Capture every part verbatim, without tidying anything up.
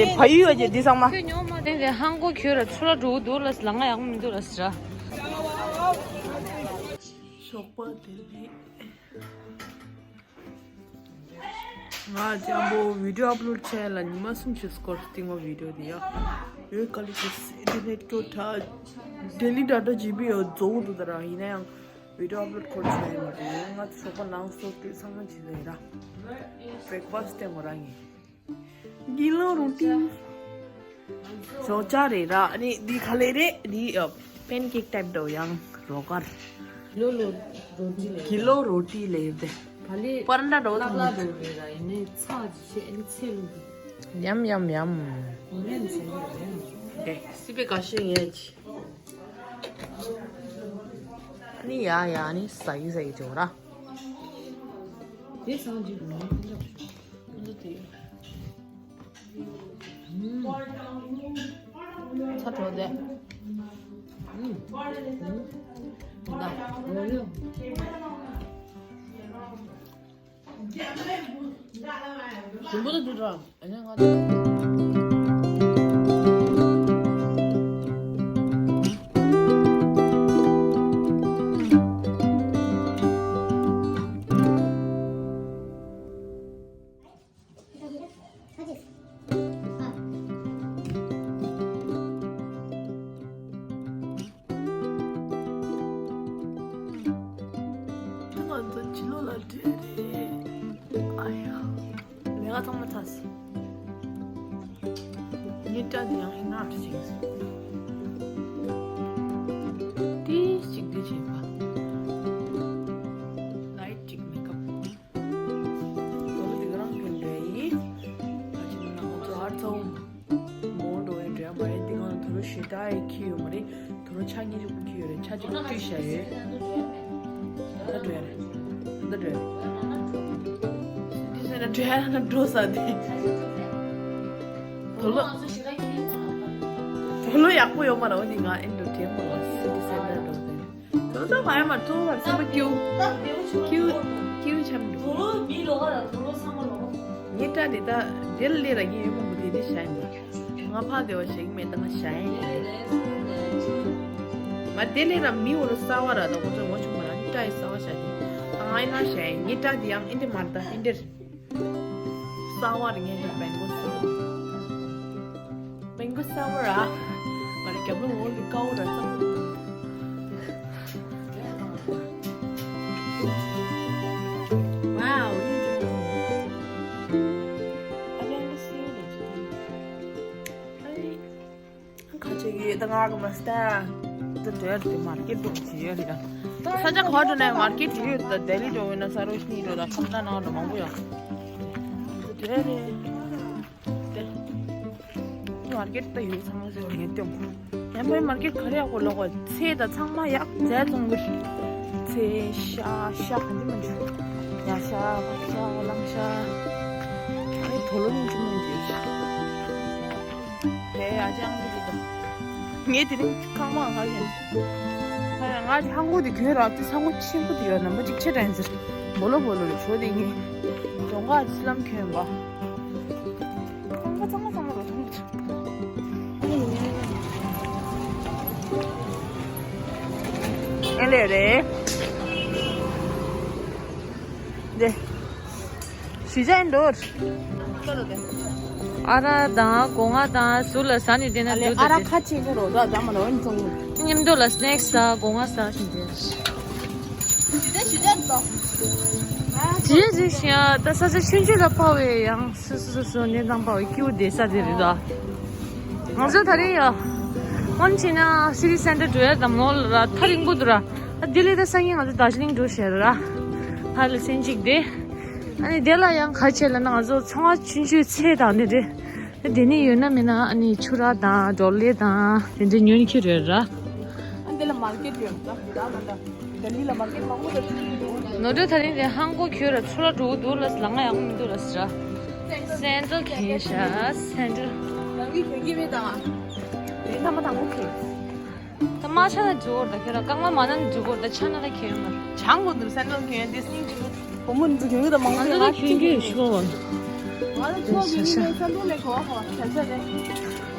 ཕ་ཡུལ་ཡོད་ཀྱི་འདི་ཚང་མ། ཁྱོད་ཉོ་མ་དེ་ནས་ཧང་གོ་ཁྱོད་ར་ཚུར་ལ་འགྲོ་གི་འདུག་ལ་ལ་ང་ཡག་མི་འདུག་ལ་ཟེར། ཞོགས་པ་བདེ་ལེགས། ང་ཅང་པོ་བི་ཌིའོ་ཨབ་ལོཌ་བྱས་ལ་ཉི་མ་གསུམ་ཞིག་སྐོར་སྟེང་བ་བི་ཌིའོ་དེ་ཡ། ཡོད་ག་ལེ་ཅིག་ཨིན་ཊར་ནེཊ་སྐྱོ་དྲགས། ཌེ་ལི་ཌ་ཊ་ཇི་བི་ཡོད་རྫོགས་འདུག་ད་ར། ཡིན་ན་ཡང་བི་ཌིའོ་ཨབ་ལོཌ་འཁོར་བྱས་ཡོད་མ་རེད། ང་ཚོ་ཞོགས་པ་ནང་སོ་བཀྲུས་ཚང་མ་བྱས་ཟེར་ར། བྷི་རེག་ཕ་སི་ཊི་སྟེང་བ་ར་ངས། གི་ལོ་རོ་ཊི། ཞོགས་ཇ་རེད་ར། ཨ་ནི་འདི་ག་ལེ་རེད། འདི་པན་ཀེག་ཊའིབ་འདྲ་བོ་ཡང་རོ་ཀར། གི་ལོ་རོ་ཊི་ལེ། གི་ལོ་རོ་ཊི་ལེ་དེ། ག་ལེ་པ་རན་ཊ་འདྲ་བོ་ལག་ལག་འདྲ་བོ་རེད་ར། ཡིན་ནའི་ཚ་ཅིག་ཤེས། ཨ་ནི་ཚེ་ལུག་གི། ཡམ་ཡམ་ཡམ། འོ་ལེ་ཚེ་ལུག་རེད། ཨེ་སི་པེ་ཀ་ཤེ་ངེ་ཅི། ཨ་ནི་ཡ་ཡ་ཨ་ནི་ཟ་ཡི་ཟ་ཡི་ཅོ་ར། དེ་སང་ཅིག་མི་འདུག་འདི་དེ། ཚ་དྲོ་དེ། ད་རོ་ཡོ། དུམ་བུ་དུ་དུ་ར། ཨ་ནི་ང་ཚོ། ང་ཚོ་ཕྱི་ལོགས་ལ་འགྲོ་རེད། ཨ་ཡ། ལས་ཀ་ཚང་མ་ཚར་སོང་། ངའི་སྐྲ་འདི་ཡང་ཧིན་ནག་ཅིག་སོང་། ཏིས་ཅིག་འདི་བྱས་པ། ལའིཊ་ཅིག་མེག་ཨབ། དོ་ལོ་འདི་ག་རང་གི་འདྲ་ཡིན། ཨ་ཅེ་ནང་ང་ཚོ་ཨར་ཚོ་མོ་འགྲོ་ཡི་འདྲ་མ་རེད། འདི་ག་ལ་དོ་ལོ་ཞེ་དྲག་ཡི་ཁྱི་ཡོད་མ་རེད། དོ་ལོ་ཆ་གཉིས་ཅིག་པུ་ཁྱི་ཡོད་རེད། ཆ་གཅིག་པུ་བཀྲུས་བཞག་ཡོད། ད་འགྲོ་ཡ་རེད། ད་འགྲོ་ཡ་རེད། འདི་ཟེར་ན་འགྲོ་ཡ་ན་འགྲོ་ས་དེ། དོ་ལོ། དོ་ལོ་ཡག་པོ་ཡོད་མ་རེད། འོ་འདི་ང་ཨེ་འགྲོ་དྲན་མ་ལ་སི་ཊི་སེན་ཊར་འགྲོ་ཟེར། དོ་ལོ་ད་མ་ཡ་མ་གཙོ་བོ་བར་སེམས་པ་སྐྱིད་པོ། སྐྱིད་པོ་སྐྱིད་པོ་ཆགས་མི་འདུག་དོ་ལོ་མི་ལོག་ག་ལ་དོ་ལོ་ཚང་མ་ལོག་ངའི་སྐྲ་དེ་ད་དེ་ལ་སླེབས་ར་ངའི་ཡུལ་མང་པོ་དེ་དེ་བཞག་ཡིན་པ། ང་ཕ་དེ་བ་བཞག་གི་མེད། ད་ང་བཞག་ཡིན། ང་དེ་ལས་ར་མི་འོ་ར་གསར་བ་ར་ད་ཁོ་ཚོ་ངོ་ཆུང་མ་ར་ནི་སྐྲ་ཡི་གསར་བ་བཞག་གི། ད་ང་ཡིན་ན་བཞག་ཡིན། ངའི་སྐྲ་དེ་ཡང་ཨིན་དེ་མ་རེད། ད་ཨིན་དེ་རེད། གསར་བ་རེད། ངའི་མེང་གོ་གསར་བ། མེང་གོ་གསར་བ་ར། ང་རེ་རྒྱབ་ལོ་འོ་རེ་དཀར་བོ་ར་ཙམ། Wow, you do. I never seen it. ཁ་ཆེ་གི་ད་ང་གི་མ་སྟ། ད་དེར་དེ་མར་ཀེཊ་འགྲོ་གི་ཡོད་རེད། ས་ཆ་ག་འགྲོ་ནས་མར་ཀེཊ་ཡོད། ད་ལྡི་ལི་འགྲོ་ཡིན་ན་ས་རོ་ཤི་ནི་འགྲོ་ད་ཁམས་ཐང་ནང་འགྲོ་མང་པོ་ཡོད། ད་དེར་རེད། དེ། མར་ཀེཊ་ད་ཡོད་ཚང་མ་ཟེར་ངས་སྟོན། ཡང་པའི་མར་ཀེཊ་ག་རེ་ཡག་པོ་ལོག་གོ། ཚལ་ད་ཚང་མ་ཡག་རྫས་བཙོང་གི་རེད། ཚལ་ཤ་ཤ་ག་འདི་མ་འཇུ། ཉ་ཤ་ཕག་ཤ་འོ་ལང་ཤ། ཨ་ནི་དོ་ལོ་ནི་ཅི་མ་འཇུ་ཤ། དེ་ཡ་ཅང་གི་རེད་ད། ངས་དེ་རིང་ཁང་མ་ང་ཡིན། ང་ཧང་གོ་དེ་གྱོན་རག་དེ་ས་གོ་ཆེན་པོ་དེ་ཡོད་ནམ་པ་ཅིག་ཆེ་དྲན་ཟེར། སྦོ་ལོ་སྦོ་ལོ་རེད་ཆོ་དེ་ངས། གྱོང་ག་ཅི་ལམ་གྱོན་པ། ཁང་པ་ཚང་མ་ཚང་མ་རོ་ཐང་། ཨེ་ལེ་རེད། དེ། ཞི་ཅན་འདོར། ཨ་ར་དང་སྒོ་ང་དང་ཟུར་ལ་ཟ་ནི་དེ་ན་ཨ་ལེ་འདུག་ཨ་ར་ད་ཁ་ཆེ་ཁ་རོ་ད་ད་མ་ནོ་ཨིན་ཚོང་། ཉིན་དུ་ལ་སྣེག་ཟ་སྒོ་ང་ཟ་ཞིང་དེ། ཞི་ཅན་ཞི་ཅན་ཏོ། ཇི་ཇི་ཞིང་ད་ས་ཆ་ཆུང་ཆུང་ལ་ཕ་བའི་ཡང་སུ་སུ་སུ་སུ་གནས་སྟངས་པ་བའི་སྐྱིད་པོ་བསྡད་ས་དེ་རེད་ད། ང་ཚོ་ད་རེས་ཡ། ཧོན་ཆེ་ན་སི་ཊི་སེན་ཊར་འགྲོ་ཡ་དམ་ལོ་ལ་ཐག་རིང་པོ་འདུག་ར། ཨ་དེ་ལས་ད་སང་ཉིན་ང་ཚོ་དར་ཇི་ལིང་འགྲོ་བཞག་ར། ཧ་ལ་སེན་ཅིག་དེ། ཨ་ནི་དེ་ལ་ཡང་ག་བྱས་ལ་ན་ང་ཚོ་ཚོང་བ་ཆུང་ཆུང་ཚད་དང་དེ་འདྲས། ཨ་དེ་ནས་ཡོད་ན་མེད་ན་ཨ་ནི་ཆུ་རགས་དང་ཌོ་ལེ་དང་དེ་འདྲས་ཉོ་ནི་ཁྱེར་ཡོད་ར། ཨ་དེ་ལ་མར་ཀེཊ་ཡོད་ད་ད་ད། ལྡི་ལི་ལ་མར་ཀེཊ་མང་པོ་འདུག་ནོར་འཁྲུལ་ད་རིང་དེ་ཧང་གོ་ཁྱོད་ར་ཚུར་ལ་འགྲོ་གི་འདུག་ལ་ལ་ང་ཡག་མི་འདུག་ལ་ཟེར། སེན་ཌལ་གྱོན་ཤག་སེན་ཌལ། རང་གིས་གྱོན་གྱི་མེད་དང་། དེ་ཐ་མ་དང་པོ་གྱོན། ད་མ་ཆ་ན་འགྲོ་གོ་ད་ཁྱོད་ར་རྐང་པ་མ་ན་ན་འགྲོ་གོ་ད་ཆ་ན་ལ་གྱོན་མ། ཆང་གོ་འདུག་སེན་ཌལ་གྱོན་དེ་སྙིང་རྗེ་པོ། བུ་མོ་འདི་ཚོ་གྱོན་གི་ད་མང་པོ་ང་ཚོ་ད་གྱོན་གྱི་ཡོད་ཤི་གོ་བ།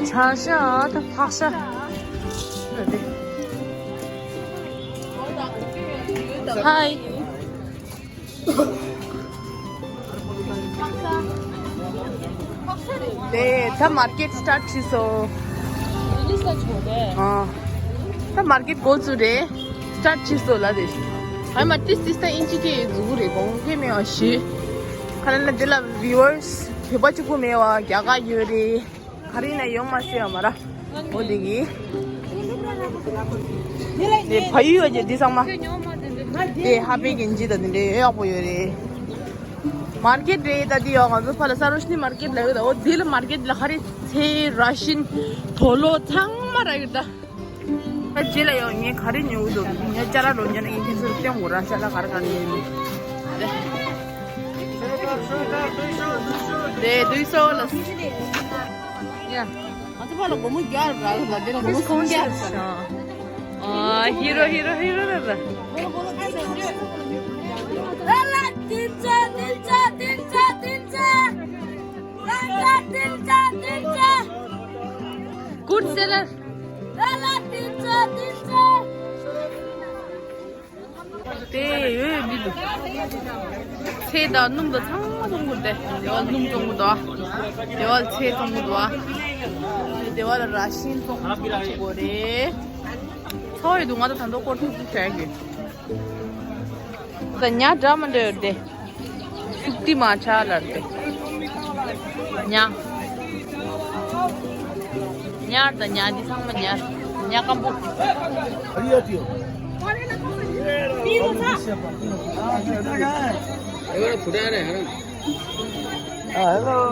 ཆ་ཤ་ད་ཕག་ཤ། ཧའི། དེ་ད་མར་ཀེཊ་སི་ཊར་ཊི་བྱས་སོང་། ཨ། ད་མར་ཀེཊ་འགོ་བཙུགས་རེད། སི་ཊར་ཊི་བྱས་སོང་ལབ་རེད། ཨ་མ་ཏིས་ཏིས་ད་ཨིན་ཇི་སྐད་འཛུགས་རེད། གོང་སྐད་མེད་པ་ཞིག་ག་ལ་ན་དེ་ལ་བིའུ་ཨར་སི་བོད་པ་གཅིག་པུ་མེད་པ་རྒྱ་གར་ཡོད་རེད། ག་རེ་ན་ཡོང་མ་སྲིད་པ་མ་ར། འོ་དེ་གི། དེ་ཕ་ཡུལ་ཡོད་ཀྱི་འདི་ཚང་མ། དེ་ཧ་པེ་གིན་ཇི་དང་དེ་འདྲའི་ཡག་པོ་ཡོད་རེད། མར་ཀེཊ་རེད་ད། འདི་ཡོད་ང་ཚོ་ཕ་ལ་ས་རོ་ཤི་ནི་མར་ཀེཊ་ལ་ཡོད་ད། འོ་འདི་ལ་མར་ཀེཊ་ལ་ག་རེ་ཚལ་ར་ཤིན་དོ་ལོ་ཚང་མ་ར་ཡོད་ད། ད་རྗེས་ལ་ཡང་ངས་ག་རེ་ཉོ་གི་འདུག་ངས་ཅ་ལག་འགྲོ་ཉོ་ན་ངས་ཁྱེད་ཚོར་སྟོན་དགོས་ར། ཅ་ལག་ག་རེ་ག་རེ་ཉོས་ཡིན་མིན། དེ་དུས་སོ་ལ། ཡ། ང་ཚོ་ཕ་ལ་སྒོར་མོ་བརྒྱ་ར་རག་ལ་དེ་ལ་སྒོར་མོ་སུམ་བརྒྱ། ཨ། ཧི་རོ་ཧི་རོ་ཧི་རོ་ར་ར། ལ་ལ་ཏིན་ཙ་ཏིན་ཙ་ཏིན་ཙ་ཏིན་ཙ། ལ་ལ་ཏིན་ཙ་ཏིན་ཙ། Good seller. དེ་ཡོད་མི་འདུག་ཚལ་དང་སྣུམ་དང་ཚང་མ་བཙོང་གི་འདུག་དེ་བ་སྣུམ་བཙོང་གི་འདུག་དེ་བ་ཚལ་བཙོང་གི་འདུག་དེ་བ་ལ་ར་ཤིན་བཙོང་གི་འདུག་ཚོ་ཡོད་འདུག་ང་ཚོ་ད་དུང་སྐོར་ཐུག་ཐུག་བྱས་ཡོད། ད་ཉ་འདྲ་མི་འདྲ་ཡོད་དེ། ཤུག་ཏི་མ་ཆ་ལར་དེ། ཉ། ཉ་དང་ཉ་འདི་ཚང་མ་ཉ། ཉ་སྐམ་པོ།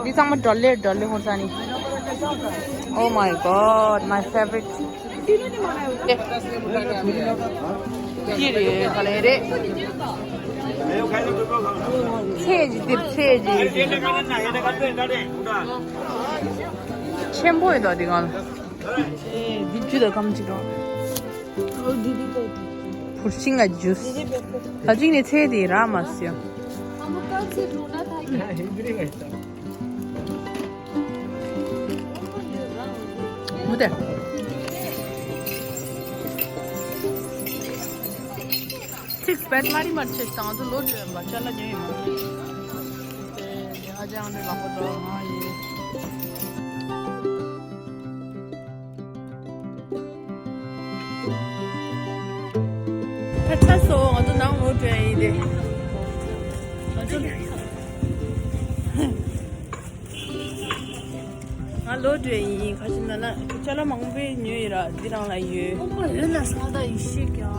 འདི་ཚང་མ་ཌོ་ལེ་ཌོ་ལེ་ཧོར་ས་ནི། Oh my God, my favorite. ཅི་རེད་ག་ལེ་རེད། ཚེས་ཀྱི་འདིར་ཚེས་ཀྱི་ཆེན་པོ་ཡིན་ད་འདི་གང་ལ། འདི་ཇུ་ད་གམ་ཅིག་རོ། བུར་ཤིང་ང་ཇུས། ད་ཅིག་ནས་ཚེས་དེ་ར་མ་སི་ཡ། མུ་དེ། ཚིགས་པད་མ་རི་མར་ཆེ་དང་དུ་ལོ་དུ་ཡོད་པ་ཅ་ལ་ཉོ་ཡིན་མ། དེ་ཨ་ཅང་ནི་ལག་པ་དང་ང་ཡིན། ཕ་ཚ་སོ་ང་ཚོ་ནང་ལོག་འགྲོ་ཡ་ཡིན་ཏེ། ང་ཚོ་ང་ལོག་འགྲོ་ཡ་ཡིན། ཁ་ཤས་ན་ན་ཅ་ལག་མང་པོ་ཉོས་ཡོད་ར། འདི་རང་ལ་ཡོད། ཨོ་མ་ཡོད་ན་ས་ད་ཡི་ཤེས་ཀྱང་།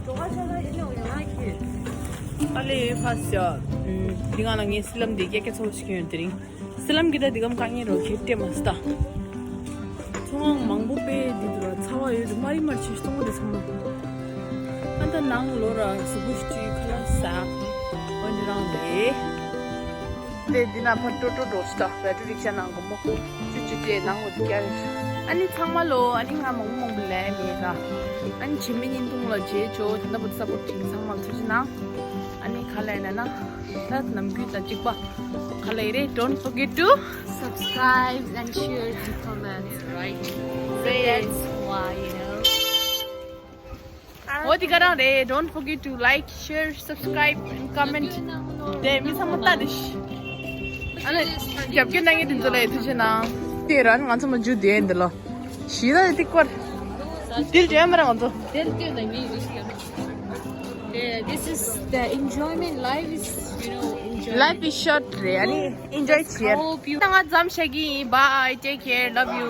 འགྲོ་བ་ཅ་ལག་ཡིན་ནོ་ཡོད་ན་ཁྱེད། ཨ་ལེ་ཡོད་ཕ་སི་ཡ། འདི་ང་ལ་ངའི་སི་ལམ་འདི་སྐད་སྐད་ཚོ་ཞིག་ཡོད་དེ་རིང་། སི་ལམ་གྱི་ད་འདི་གམ་དཀའ་ངལ་རོ་ཁྱེད་སྤྲད་མ་སི་ད། ཚོང་མང་པོ་པས་འདི་དུ་ར་ཚ་བ་ཡོད་དུ་མ་རི་མར་ཆེ་སྟོང་པོ་དེ་ཚང་མ། ཨ་ད་ནང་ལོ་ར་གཟུགས་པོ་ཞིག་ཅུའི་ཁ་ལག་ཟ། འོན་ཏེ་རང་རེད། དེ་འདི་ན་ཕ་ཏོ་ཏོ་འགྲོ་ཤི་ད་བེ་ཏྲི་རིག་ཤ་ནང་སྒོར་མོ་བཅུ་བཅུ་སྤྲད་ནང་ལོ་དུ་བསྐྱལ། ཨ་ནི་ཚང་མ་ལོ་ཨ་ནི་ང་མང་པོ་མང་པོ་ལས་མེད་ར། ཨ་ནི་བྱེད་མི་བརྙན་ཐུང་ལ་བྱེད་ཆོག་དེ་འདྲ་པོ་སབ་པོར་ཊི་བྱེད་མཁན་ཚང་མ་ལ་ཐུགས་རྗེ་གནང་། ཨ་ནི་ག་ལ་ཡིན་ན་ན། ད་ནམ་རྒྱུན་དང་གཅིག་པ། ག་ལ་ཡིན་རེད། Don't forget to subscribe and share and comment, right? So that's why, you know. འོ་དེ་ག་རང་རེད། Don't forget to like, share, subscribe and comment. དེ་མི་ཚང་མ་ལྟ་དེ་ཤི། ཨ་ནི་རྒྱབ་སྐྱོར་གནང་མཁན་དེ་ཚོ་ལ་ཡི་ཐུགས་རྗེ་གནང་། དེ་རང་ང་ཚོ་མ་འཇུ་དེ་འདི་ལ་ཤི་ད་དེ་ཀོར། དེ་ལ་འཇུ་མ་ར་ང་ཚོ། དེ་ལ་འཇུ་ན་མི་རིགས་ཡོད། Yeah, this is the enjoyment. Life is, you know, enjoyment. Life is short རེད། ཨ་ནི་ཨིན་ཇོའི་བྱེད། Hope you. ད་ང་ཙམ་བཤད་ཀྱི་ཡིན། Bye, take care, love you.